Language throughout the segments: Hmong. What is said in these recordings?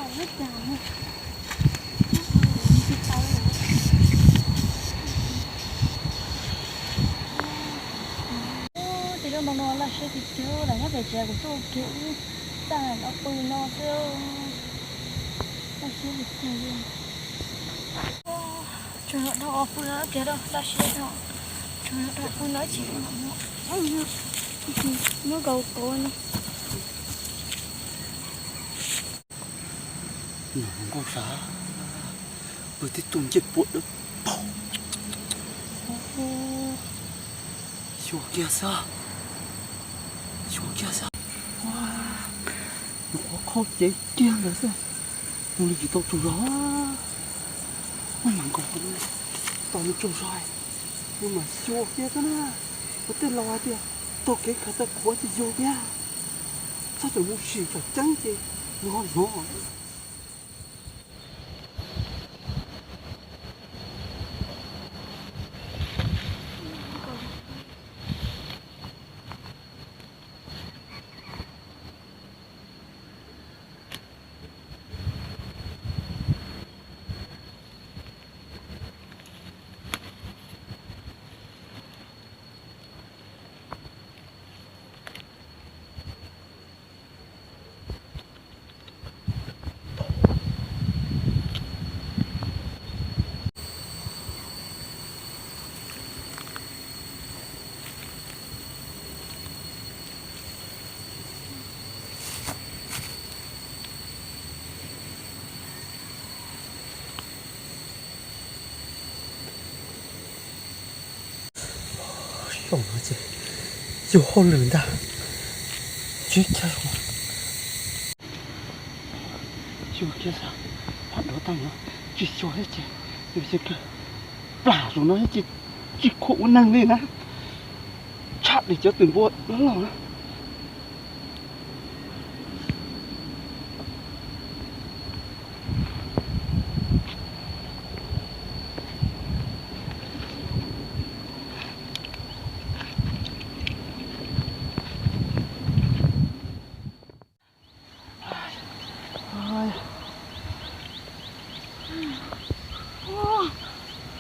Ub, ces lub ntoo no laj siab tiag tiag, lam nyob pem tsev kuv tuaj ua ke ub, tag ob pw no xwb, laj siab tiag tiag li. Tsuas yog dhau ob pw no tiag, laj siab dhau, tsuas yog dhau ob pw no tsis muab nkaus kauv no. Nws nkauj sas, pw tib tug ncej puam dawb paug. Xyuas kiag xwb, xyuas kiag xwb. Nws qhuav qhau cev kiag ntawd xwb, nws li tsis tau tsaug zog. Ub, mas nkaus tos nws tsaug zog, nws mam xyuas kiag xwb na. Ua tej laus hais tias taug kev khaws tau qhuav ces yog tiag. Txhob tseem mus sim tsam ceeb ces nws ho hnov. Xyov no ces yog hauj lwm ntag. Tsis cas, xyuas kiag xwb, pab dov tag no tsis xyuas thiab ces, yog xyuas kiag plam tus no ces tsis khuam ua neeg li na, tshaj li cov twm npua loj loj na.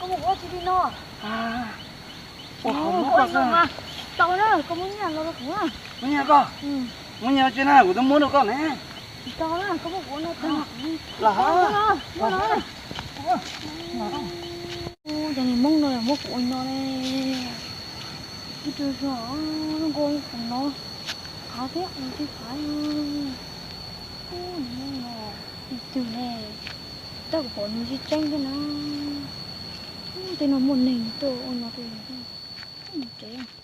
Koj mus ua tsi li no? Ua hauj lwm mas tau na, koj muab nyiaj los rau kuv na. Muab nyiaj koj? Muab nyiaj tsi na, kuv twb muab rau koj ne. Tsis tau na, koj muab kuv ua no tag. Los, cov niag Hmoob no muab kuv ua no ne. Ib rau zog, zoo nkaus kuv no qhav thiab ua thiab qhav. Ub, niag Hmoob no ib tug ne, tab kuv pom nws tseeb tseeb thiab na. Ub, tej no muaj neeg tuaj ua no rau yus tsev.